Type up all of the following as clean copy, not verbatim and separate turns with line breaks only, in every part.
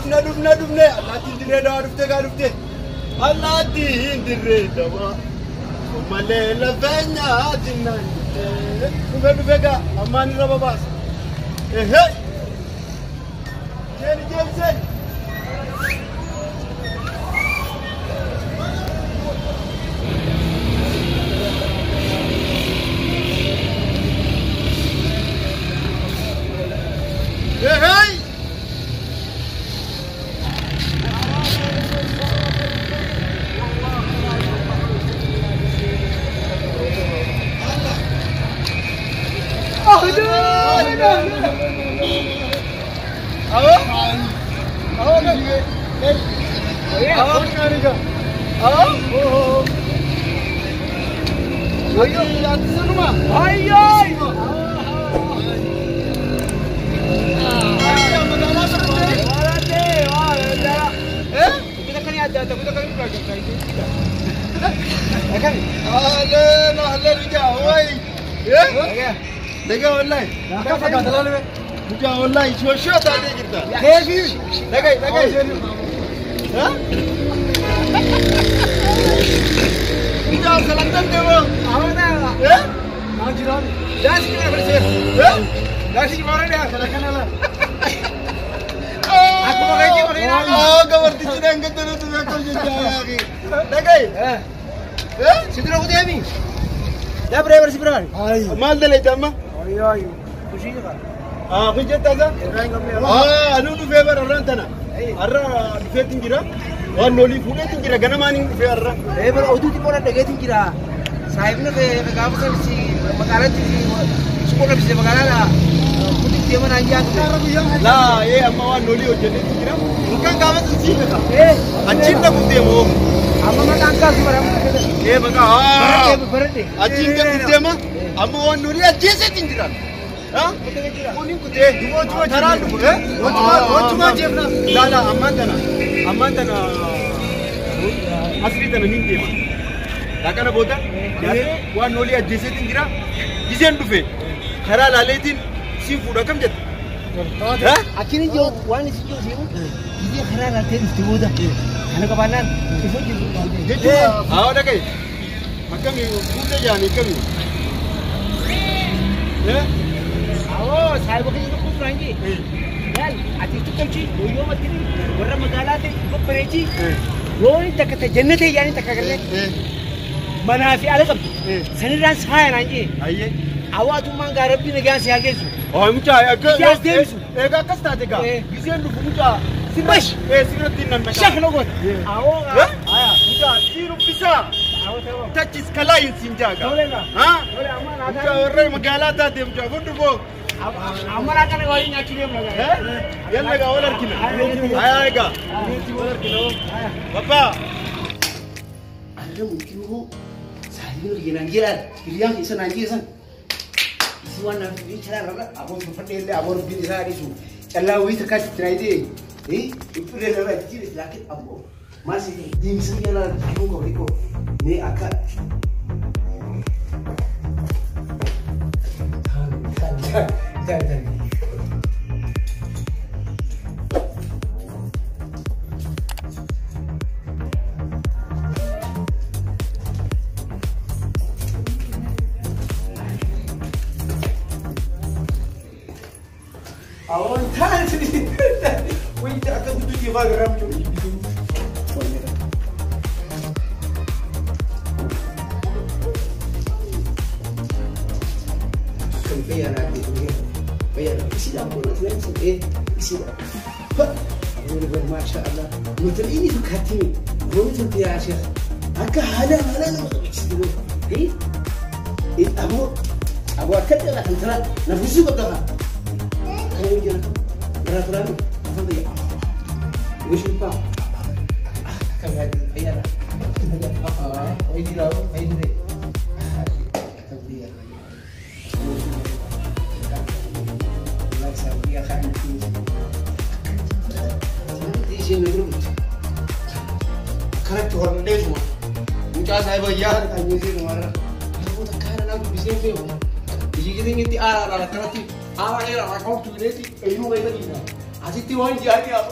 Dhufne dhufne dhufne allaattiin dirree dawaa dhufte gaa dhufte allaattiin dirree dawaa malee lafee nyaatiin naan jettee dhufe dhufe gaa ammaan irra babaasa. Ehee jeeni jeeni seeni. Ehee. والله شو شو تعطي جبتها كيف دقي دقي ها انت سلطان ديو
عونا
ايه
ما جيران داش كده برسير
ايه
داش مورنا
كلكنا لا
اكو غيتي مورنا
اه قبرتي جنان قدرت تاكل يا اخي دقي
ايه
ايه
سيدنا قدامي لا بري برسي براني
مال دليت اما
ايوه ايوه وشي
Ah, hojjeta za? Ah, anu dhufee bara arraan tana. Arra dhufeetin jira. Waan olii fuudheetin jira ganamaan hin dhufee arra.
Ee bara oduu xiqqoo dhaggeetin jira. Saahibni gaafa san si magaalatti si qunnamsiise magaalaadha. Kutti deeman aan jaatu.
Laa ee amma waan olii hojjeteetin jira. Mukaan gaafa sun sii beeka.
Ee
achiin dhaquuf deema oo.
Amma maqaan kaasu bara.
Ee maqaa.
Baradhe.
Achiin dhaquuf deema. Amma waan olii ajjeeseetin jira. Kunin kutee karaan dhufu wachumaa jeefna laala ammaan tana asrii tana nin deema dhaqana booda waan olii ajjeeseetiin jira giseen dhufe karaa laaleetiin siin fuudha kam jette.
Achiin ijoo waan isin jiru seenu gisee karaa laaltee dhufte booda kana qabaannaan ifa jiru.
Jechuudha haa dhagaye akkamii fuudhee jaanii akkamii.
Awoo saayiba keenya tokko turanji. Yaal ati tuqamchi yoo matini warra magaalaa ta'e babbareechi yoo inni takka ta'e jannatee yaani takka galee manaa fi ala qabdu sanirraan saaya naan jee. Hawaatummaan gaa rabbi nagaan si haa geessu.
Haa mucaa akka
Ijaas deebisu.
Egaa akkas taate gaa giseen dhufu mucaa
sirbash
sirratti nan naqa.
Shak logoot. Awoo
gaa. Mucaa siin uffisaa. Tachis kalaayin siin jaaga. Haa mucaa warra magaalaa taate mucaa fudhu boo.
Amma kana waliin nyaachuu deemna gaa.
Yalla gaa wal argina. Ayaa egaa. Wal argina. Babbaa.
Arra mukti hoo saayibni kiyya naan jedhaan hiriyyaan keessa naan jeesan. Isi waan naaf chalaa irra aboon tolfadhee illee aboon rabbiin isaa dhiisu callaa wayii takkaa sitti naa ta'e itti irra jijjiire laakiin aboo maal si deemsisuu jalaa jiruun qaba xiqqoo mee akka. Asitti waan ji'aanii haa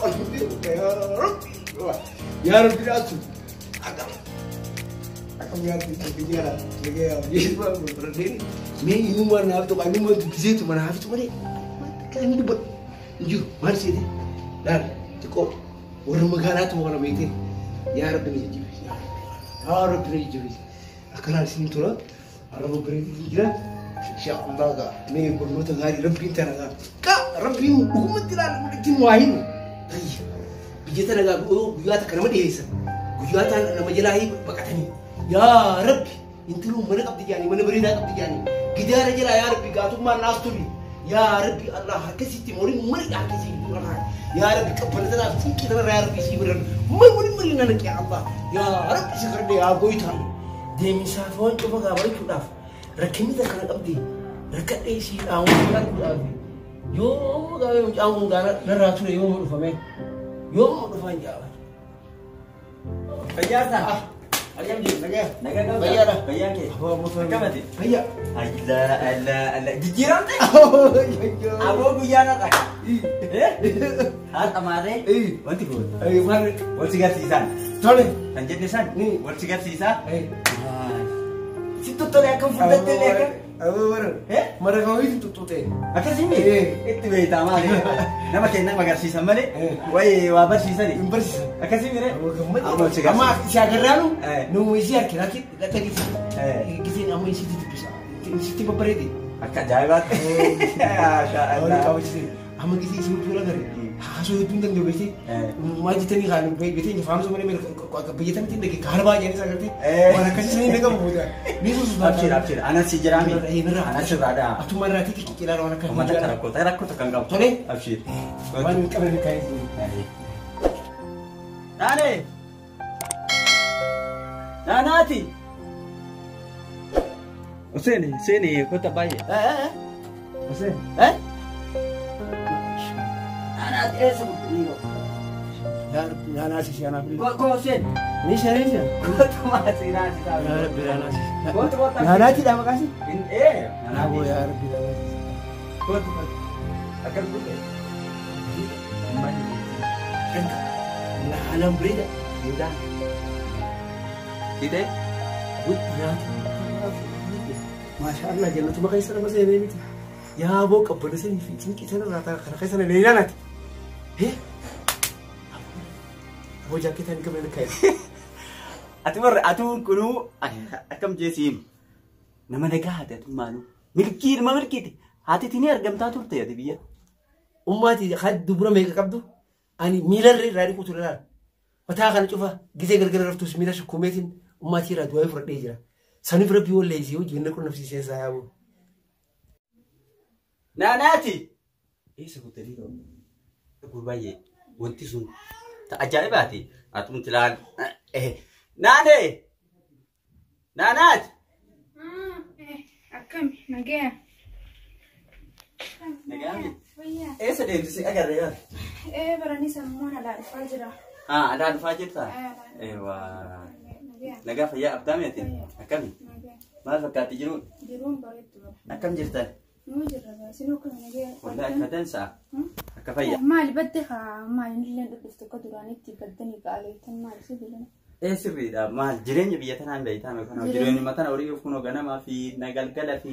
yaa Rabbi. Yaa Rabbi dhaasu. Akkam. Akkam yaaddu biyya nagaya mee inuma naaf tokko inuma dubbiseetu mana hafitu malee kan inni dubbatu hin jiru maal seete laal xiqqoo warra magaalaatu kana beekte yaa Rabbi na jajjabeessi yaa Rabbi na jajjabeessi akkanaan isin tura arraba bareedu jira insha Allah gaa mee barnoota gaarii Rabbiin tana gaa qa Rabbiin dhugumatti laal ittiin waa himu biyya tana gaa guyyaa takka nama dhiyeessa guyyaa tana nama jalaa baqatanii yaa Rabbi intaluu mana qabdi jaanii mana bareedaa qabdi jaanii gidaara jalaa yaa Rabbi gaatummaan naas tuli yaa Rabbi Allah akkasitti morii mari akkasii yaa Rabbi qabbana tanaaf cinqii tanarra yaa Rabbi sii biran mari mari na naqe Allah yaa Rabbi si kadhadhe yaa goytaan deemisaaf waan cufa gaa barachuudhaaf rakkinni takka na qabdi rakkadhee sii dhaamuu arguudhaaf yoo gaafee mucaan kun gaara narraa ture yoo dhufame yoo dhufaan jaaba.
Fayyaa
Akkam jirtu?
Nagaa.
Nagaa qabdaa?
Fayyaadha.
Fayyaan kee?
Akkam
ati?
Fayyaa.
Allah Allah Allah. Jijjiiramte? Aboo guyyaa har'a. Har'a maarree? Wanti kun wal si garsiisan.
Tole.
Kan jenne san wal si garsiisaa. Si tottole akkam furdatte illee akkam?
Aboo bara. Mara kawiitu tuttuute.
Akkasii itti beektaa maali? Nama keenya nama agarsiisan malee wayi waa barsiisani.
Hin barsiisan.
Akkasii mire?
Amma si agarraanu nu isii harkina dhaqxa gisa. Giseen amma isitti dubbisa. Isitti babbareede.
Akka ajaa'ibaatti.
Amma gisee isin tola gare. Haasoo hedduun danda'u beektee. Maal jettanii kaan beektee faamsa malee biyya tamitti dhage kaarbaa jedhanii isa agartee. Waan akkasii sanii dhagamu booda. Ni susu.
Abshir abshir anas si jiraami. Anas sirraadha.
Atuma irraa xixiqqi ilaala waan akka.
Uummata akka rakkoo ta'e rakkoo tokko kan qabu.
Tole.
Abshir.
Waan hin qabne kaa'ee.
Naanee. Naanaati. Seeni seeni kota baay'ee. Seeni. Naanaati eessa guddinii
Yaa Rabbi naanaasi si anaaf illee.
Koo seeni.
Ni shanii shi.
Kootu maasii naasi ta'a.
Yaa Rabbi naanaasi.
Kootu kootu.
Naanaatiidha maqaasi?
Ee.
Naaboo yaa Rabbi naanaasi.
Kootu kootu. Akkam dhufe.
Haalaan bareeda.
Siidhaa. Siidhee.
Witti nyaata. Maasha Allah jannatuma keessa nama seenee miti. Yaa boo qabbana sanii fi cinqii sanarraa ta'a kana keessa na leeyyaanaati. Aboo jaakkeetaan hin qabne kaa'e.
Ati warra atuun kunuu akkam jeesiin nama nagaa haati atuun maaluu milkii ilma milkiiti haati ni argamtaa turte ati biyya.
Ummaati haati dubura meeqa qabdu ani miilarra irraa dhiqu ture laala. Mataa kana cufa gisee gargar raftus miila shukkumeetiin ummaatii irraa du'aa fudhadhee jira. Saniif rabbi walleessee hojii inni qunnamsiisee isaa yaaboo.
Naanaati. Eessa kuttanii qabu? Gurbaay'ee wanti sun ajaa'ibaati. Atumti laal. Naanee! Naanaati!
Akkami nagaya.
Nagaa Eessa deemsisee agarree yaala?
Ee baranii sammuun alaa dhufaa jira.
Alaa dhufaa jirtaa? Eewwaa. Nagaa fayyaa abdaa meeti? Akkami? Maal fakkaatti jiruun?
Jiruun bareeddu.
Akkam jirtan?
Nuu jirra isin akkami nagaya?
Wallahi akka dansaa. Akka fayyaa.
Maali badde haa maali illee dhuftu akka duraanitti baddanii qaaleettan maali si bilana?
Ee sirriidha maal jireenya biyya tanaan beektaa kana jireenya tana horii kunoo ganamaa fi galgala fi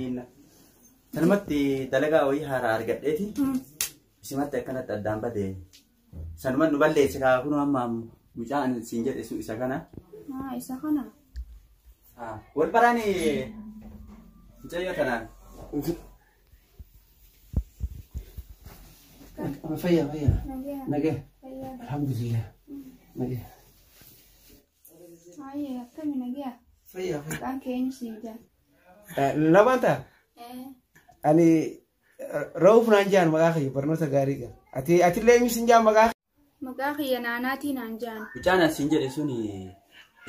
sanumatti dalagaa wayii haaraa argadheeti. Isimatti akkanatti addaan bade sanuma nu balleesse kaa kunoo amma mucaan siin jedhe sun isa kana.
Isa kana.
Wal baraani mucayyoo tanaan.
Fayyaa fayyaa. Nagaya. Alhamdulillah. Nagaya.
Ayyee akkami nagaya.
Fayyaa fayyaa.
Maqaan kee eenyu siin jedhan?
Lamaan ta'a. Ani Ra'uuf naan jedhan maqaa kiyya barnoota gaarii qaba. Ati atillee eenyu siin jedhan maqaa?
Maqaa kiyya naanaatii naan jedhan.
Mucaan asiin jedhe sun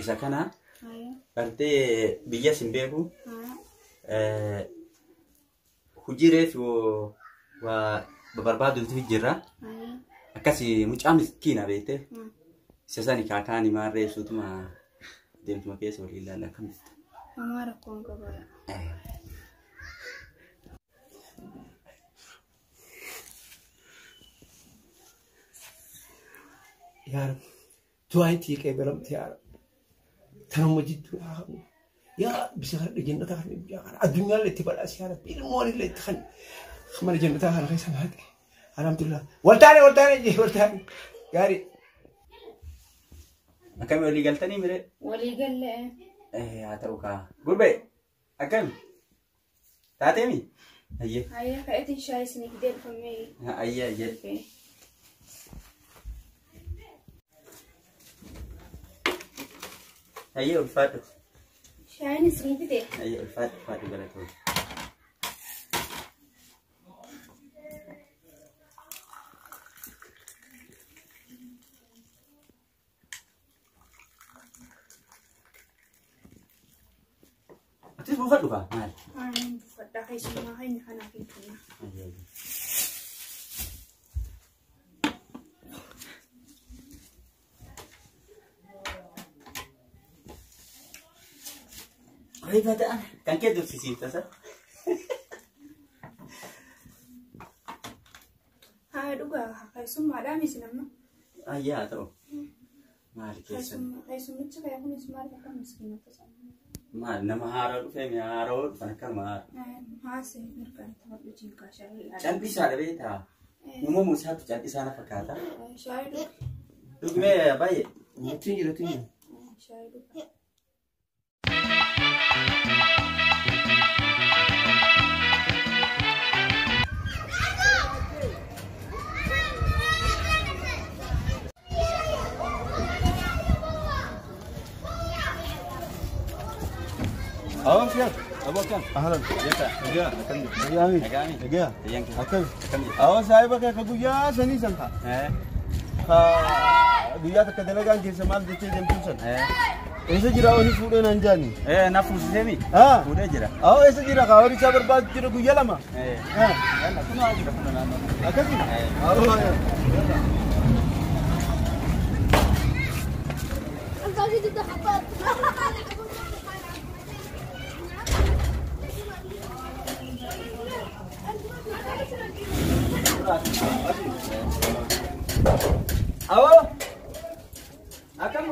isa kana. Gartee biyya sin beeku. Hojii reefu waa barbaaduutu jira. Akkasi mucaa miskiina beekte. Isa sani kaakaan himaa reessuutuma deemtuma keessa walii ilaalla akkam jirta.
Homaa rakkoon qaba.
Yaa Rabbi du'aan itti qeebalamte yaa Rabbi. Tanuma jidduu yaa Rabbi si kadhadhe jannata kana biyya kana addunyaallee itti badhaasi yaa Rabbi ilmoonillee itti kan mana jannataa kana keessa naaqe. Alhamdulillah. Waltaane waltaane jee waltaane. Gaarii.
Akkami walii galtanii miree?
Walii gallee.
Haa ta'u kaa. Gurbee akkami? Taateemi? Ayyee.
Hayyee ka'eetiin shaayii isinii fidee dhufamee.
Ayyee ayyee. Ayyee ulfaadhu.
Shaayiin isinii fide.
Ayyee ulfaadhu ulfaadhu galatoomne. Atis buufadhu kaa maali?
Ani buufadhaa keessumaa keenya kanaaf hin kenna.
Ayyee ayyee. Rifata kan kee dursisiifta sa?
Haa dhugaa keessummaadhaa miti namni.
Ayyee haa ta'u. Maali keessan?
Keessummichi kee kunis maal akka miskiina tasaa?
Maal nama haaraa dhufee mi'a haaraa dhufan akkanuma haaraa.
Haasee mirgaan taphadhu jinkaa shaayii.
Callisaadha beektaa? Uumamuu isaatu callisaa na fakkaata.
Shaayii dhugi.
Dhugmee baay'ee.
Ittiin jira ittiin jira.
Shaayii dhugi.
أهلا فيك أبو كم أهلا يا يا يا أكل أهو صاحبك كجوجا سني سنتا guyyaa takka dalagaan keessa maal jettee deemtuu san eessa jira oni fuudhee naan jaani
Na fuusisee fuudhee jira.
Awoo eessa jira kaa horii isaa barbaadu jira guyyaa lama
Kunoo jira kunoo naannoo.
Akkasi awoo.
Awoo. Akkam.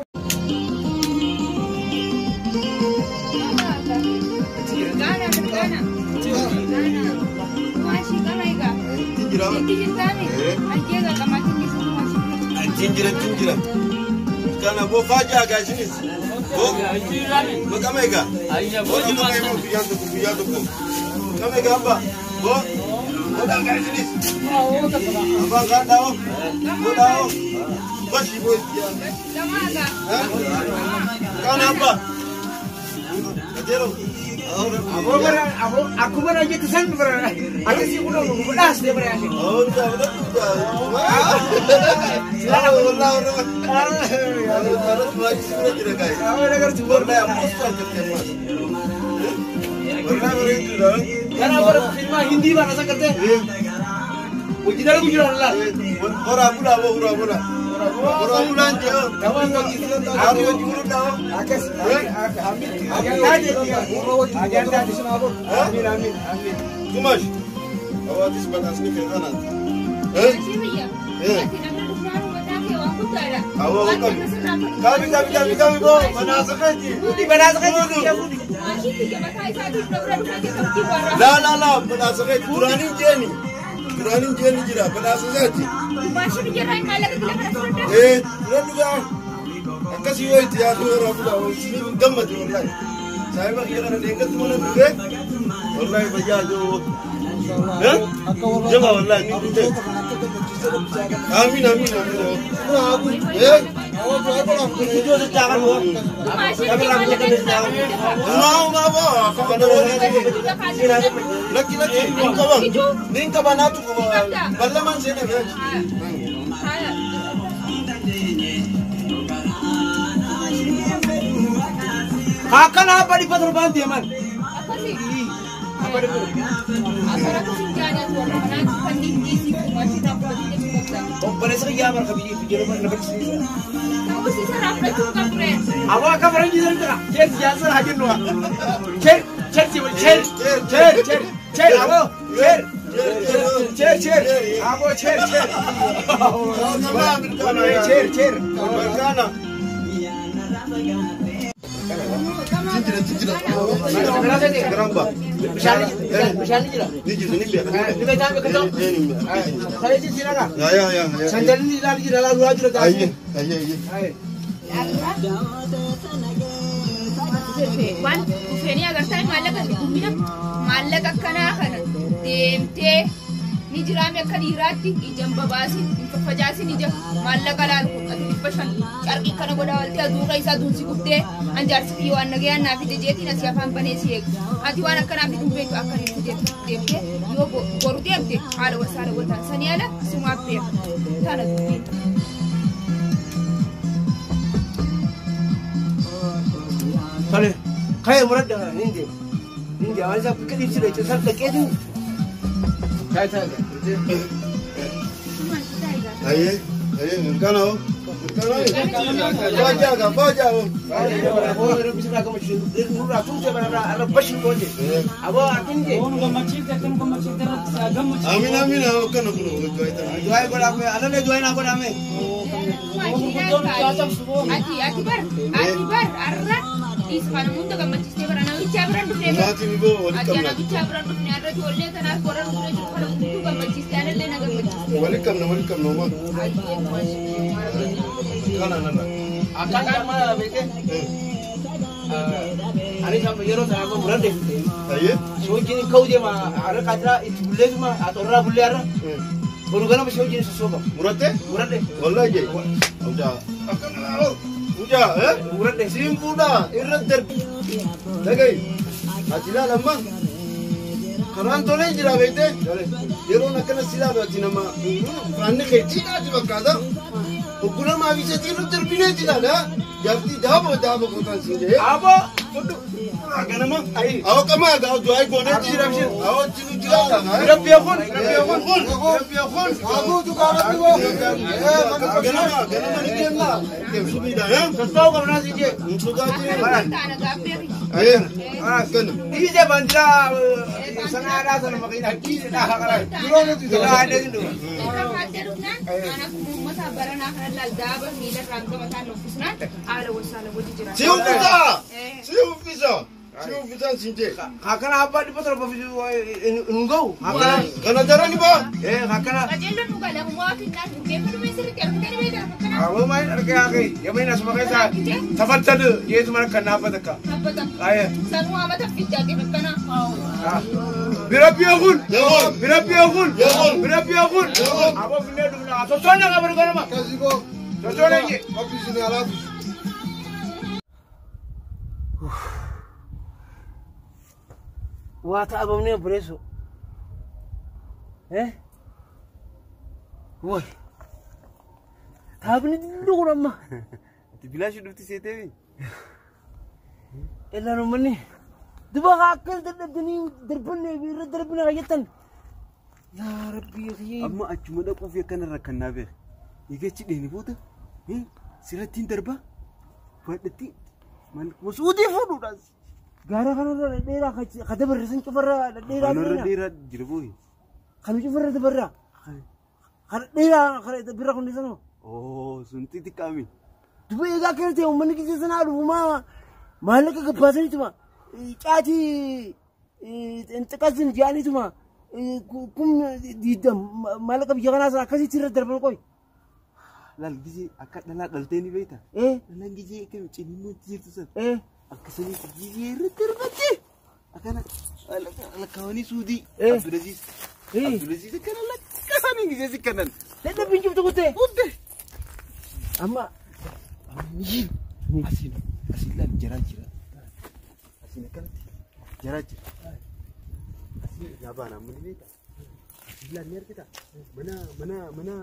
Gana gana. Gana. Maashi gana egaa.
Jira.
Itti jirtaani. Ajjeega qamaatiin keessatti maashi.
Ittiin jira ittiin jira. Kana boo faajaa gaashinis. Boo maqama egaa. Boo maqama egaa guyyaa tokko guyyaa tokko. Maqama egaa abba. Boo godhaa gaashinis. Abbaan kaan dhaa'oo. Boo dhaa'oo. Bashi boo itti yaa.
Gamaagaa.
Kana abba. Kajeelo.
Aboo bara aboo akkuma na jettu san bara akkasii kun godhaas ta'e bara yaashe.
Awoo dhugaa dhugaa. Wallah wallah.
Kana bara filmaa hindii baana san gartee. Hojii dalagu jira laal.
Horaa bulaa boo horaa bulaa. Horaa bulaan jee. Haati hojii bulaa.
Akkas. Ajaan taate. Amiin amiin amiin.
Kumash. Awaatis badhaasni keessa naati.
Maashi biyya. Ati namni dhufnaan mataa kee waan guddaadha.
Awoo qabi. Qabi qabi qabi qabi boo badhaasa keeti.
Fuudhi badhaasa keeti. Fuudhi.
Maashi biyya mataa isaatiin dura dhufaa keessatti warra.
Laa laa laa badhaasa keeti. Duraaniin jeeni. Duraaniin jeeni jira badhaasa isaati.
Maashi biyya irraa maallaqa kila kana fudhadha.
Dura dhugaa. Akkasii yoo itti yaadu horaa bulaa isiniif hin gammadu wallaahi. Saahiba kiyya kana deeggartu mana dhufee wallaahi fayyaa jiru. Jaba wallaahi ni dhufee. Amiin amiin amiin.
Maashi biyya maallaqa kila kana
Umaa umaa boo kana lakki lakki nin qaba nin qaba naatu qaba ballamaan seenee fi.
Akkana abba dhibba torbaan deeman.
Akkasii.
Obboleessa kiyyaa barka biyya biyya na barsiisa. Aboo akka faranjii sana jira. Cheers jaarsa haa jennu. Cheers cheers cheers cheers cheers cheers aboo cheers. Chair chair. Abo chair chair. Chair chair.
Kana. Jira.
Bishaan jira.
Ni jiru ni beeka.
Ni beektaa beektaa. Kalee jira ka.
Ya ya ya.
Sandalni ilaali jira laa duraa jira taa'ee.
Ayyee ayyee.
Waan dhufeenii agartaa maallaqa guddina maallaqa akkanaa kana deemtee ni jiraame akka dhiiraatti ijaan babaasin hin faffacaasin ija maallaqa laalu ati 500 carqii kana godhaa waltee aduurra isaa duunsi guftee an jaarsi kiyya waan nagayaan naa fide jeetiin asii afaan banee si eegu ati waan akkanaa fiduun beektu akka inni deemtee yoo boru deemte haala wasaala wataan sanii ala sumaaf beeka tana dubbiin.
Tole kaya muradda kana ni deema. Ni deema waan isaa bakka dhiibsi dha jechuun dhaqeetiin. Taa'e taa'e.
Ayyee ayyee kana hoo. Kana hoo. Baja hoo. Amin amin kana kuno
Duai godhame anallee duai naa godhame.
Ati ati bar ati bar arra is kana hunda gammachiistee bara namicha biraan dhufnee ati namicha biraan dhufnee arra ijoollee tanaaf warra dhufnee jiru kana hunduu gammachiistee anallee na gammachiistee.
Walitti qabna walitti qabna homaa. Kana nana.
Akkaan amma beekee. Ani sama yeroo sana amma muradde.
Ayyee.
Si wajjin ka'uu deema arra kaatiraa itti bulleetuma axorraa bullee arra. Boru ganama si wajjin sossooba.
Muratte?
Muradde.
Wallahi jee. Mucaa. Akkana mucaa eh?
Muradde.
Siin fuudhaa irra darbi. Dhagahi. Ati ilaali amma. Karaan tolee jira beektee? Yeroon akkana si ilaalu ati nama faanni kee jiidhaati fakkaata. Oggulamaa fi isheetii irra darbinee jiraadha. Jaartii daaba daaba gootaan siin jedhee.
Aboo.
Fudhu. Ganama. Awwa qamaa gaa du'aa goonee jira. Awwa jiru jiraata.
Rabbi yakun. Rabbi yakun. Rabbi yakun.
Abuutu gaa rabbi woo. Ganama ganama ni deemna. Subiidha.
Sassaa'u qabnaa siin jee.
Hin sodaatin.
Taana gaaffee.
Ayyee. Kana.
Dhiise bandiraa sanaadhaa sana maqaan dhiise dhaa haqaraa. Yeroo nuti dhaa illee hin dhufu.
Irra faattee dhufnaan anaaf uummata baranaa kana laal daaba miilarraan gama taan uffisnaan haala wasaala wajji jira.
Si uffisa. Si uffisa. Si uffisaan siin jee.
Akkana abbaa 700 hin ga'u. Akkana.
Kana darani baa.
Akkana.
Qajeelloon dhugaa lamumaa finnaan dhuggeeffadhu sirriitti argitee ni beektaa akkana.
Awwa maal argee haaqee yameen asuma keessa tafattadu jeetu mana kan naafa takka.
Abbata.
Ayyee.
Sanuu amata fichaatee akkana.
Birabbi yakun.
Yakun.
Birabbi yakun.
Yakun.
Birabbi yakun.
Yakun.
Aboo finnee dhufna. Sosoonna qabaru ganama.
Kasigoo.
Sosoonna jee.
Rabbi isin alaafu.
Waa ta'abamnee obboleessoo. Woy. Taabni xinnoo kun amma.
Ati bilaashii dhufti seeteefi?
Illaan uummanni duba akka dadhabdanii darbannee irra darbina jettan. Yaa Rabbi.
Amma achuma dhaquuf akkana rakkannaa beeka. Eegachi dheeni booda sirrattiin darba fadhatti masuutii fuudhuudhaas.
Gaara kanarra dheeraa ka dabarre san cufarra dheeraa.
Kanarra dheeraa jira booyi.
Kan cufarra dabarra. Kan dheeraa kan bira kun sanoo.
Oo sun xixiqqaami.
Duba eegaa akkana ta'e uummanni keessa sanaa dhufumaa maallaqa gabbaasaniituma caatii xiqqaasin jedhaniituma kun diidam maallaqa biyya kanaa sana akkasitti irra darban qoy.
Laal gisee akka dhalaa dhaltee ni beekta. Dhalaan gisee akka ciniinnoo jirtu sana. Akkasanitti gisee irra darbatte. Akkana lakkaawanii suudii. Abdulaziz. Abdulaziz akkana lakkaawanii gisee si kanan.
Dadhabbiin cuftu kuttee.
Kuttee.
Amma.
Asiin asiin laal jaraa jira. Asiin akkanatti jaraa jira. Asiin yaabaan amma ni beekta. Asiin laal ni argita. Mana mana mana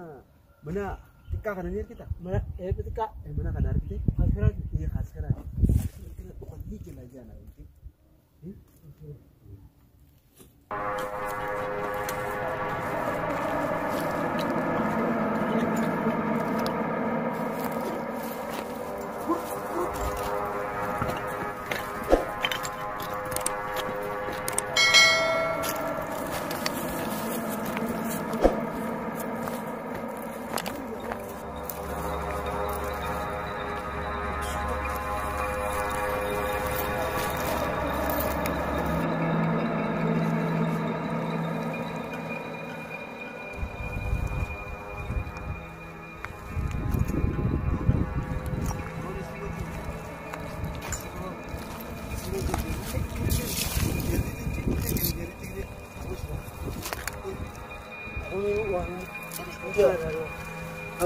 mana xiqqaa kana ni argita.
Mana xiqqaa.
Mana kana argite.
Kaskaraati.
Ee kaskaraati. Asiin akkana dhokannee jala jaana.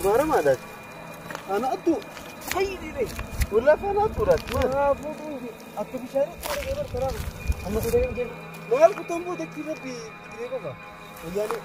Abaaramaadha. Ana addu.
Fayyidee.
Walaa faana adduudhaati. Maal?
Akka bishaanii qola eebar karaa. Amma kutee hin jennu.
Maal kutaan booda achi rabbi diree qofa. Wayyaanee.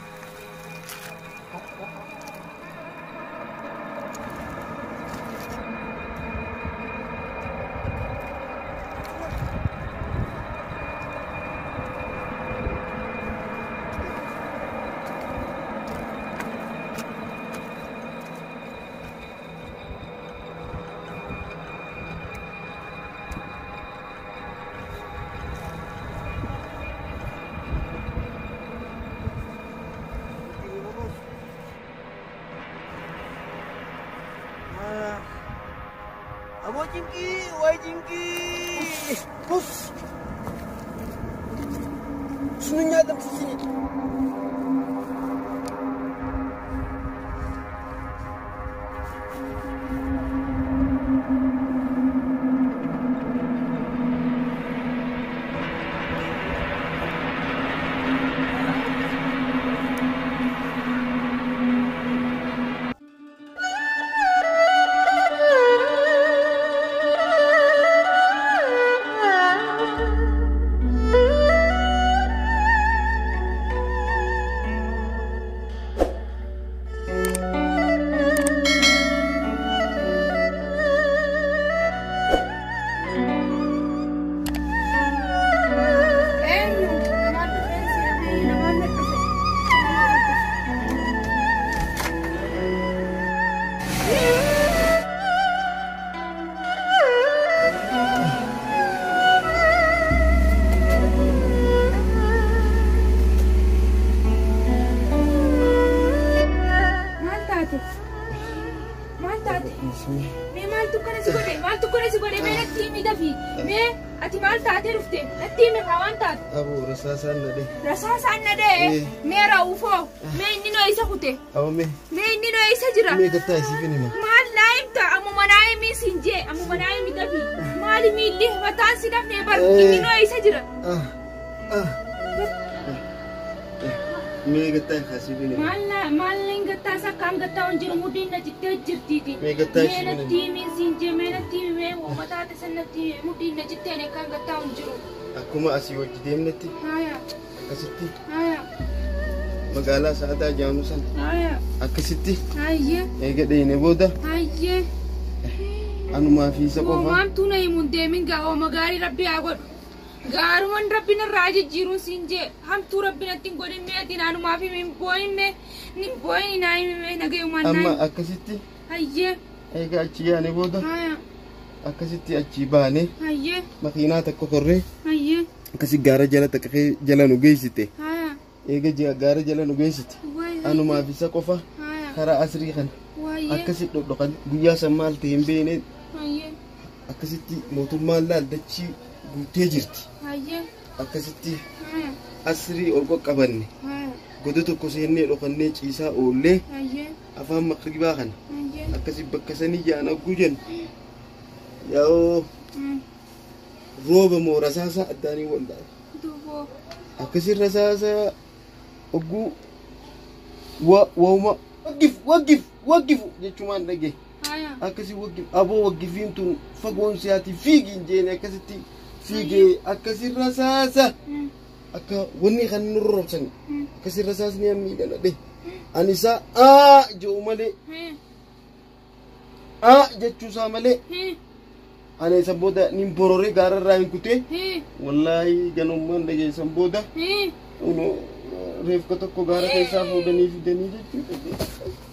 Aboo cinqii, waay cinqii. Bus. Sunu nyaatamsiisini.
Eenyu namaan dhufeen si namaan na dhufe. Maal taate? Maal taate? Mee maaltu akkana si godhe? Maaltu akkana si godhe? Mee natti himi dafii. Mee ati maal taatee dhufte? Natti himi kaa waan taate.
Aboo rasaasaan na dhee.
Rasaasaan na dha'e. Mee raawufoo. Mee inni noo isa kute.
Aboo mee.
Mee inni noo isa jira.
Mee gattaa isiif hin hima.
Maal naa himta? Ammuma naa himi siin jee. Ammuma naa himi dafii. Maali miilli mataan si dafnee bar. Inni noo isa jira.
Mee gattaa isiif hin hima.
Maal na maal hin gattaa sakkaan gattaa hin jiru mudhiin na cittee jirtiiti.
Mee gattaa
Mee
isiif hin
natti himi siin jee. Mee natti himi mee uummata taate san natti himi mudhiin na citteen akkaan gattaa hin jiru.
Akkuma asii hojii deemnetti
Haaya
akkasitti
haaya
magaalaa sa'aataa jaamu sana
haaya
akkasitti
hayyee
eega dheene booda
hayyee.
anumaa fi isa qofa.
Homaamtuu na himuun deemin gaa hooma gaarii rabbi haa godhu. Gaaruman rabbi narraa jijjiiruun siin jee hamtuu rabbi natti hin godhin mee ati naanumaaf himi hin boo'in mee hin boo'in naa himi mee nagayumaan naa
Amma
himi.
akkasitti
Hayyee
eega achi yaane booda
haaya
akkasitti achi baane
hayyee
makiinaa tokko korree
hayyee
akkasi gaara jala takkee jala nu geessite.
haaya
Eega gaara jala nu geessite.
waay
Anumaa fi isa qofa
haaya
karaa asrii kana
waayee
akkasi dhodhokan guyyaa san maal ta'e hin beekne
hayyee
akkasitti mootummaan laal dachii guutee jirti.
hayyee
Akkasitti
haaya
asrii ol qaqqabanne
haaya
goda tokko seennee dhokannee ciisaa oollee
hayyee
afaan maqribaa kana
hayyee
akkasi bakka sanii jaan hagguu jennu yaa'oo rooba moo rasaasa addaanii wallaale.
Duuboo
Akkasi rasaasa hogguu wauma waggif waggif waggifu jechumaan dhage
haaya
akkasi waggif aboo waggifiin tun fagoon siyaati fiigiin jeene akkasitti fiigee akkasi rasaasa akka wanni kan nurra roobsan akkasi rasaasni miidhana dhe ani isaa aa jedhu malee aa jechuusaa malee ani isa booda nin bororee gaararraa hin kutee wallaahi ganummaan dhageessan booda reefka tokko gaara keessaa fuudhanii fidanii jechuudha.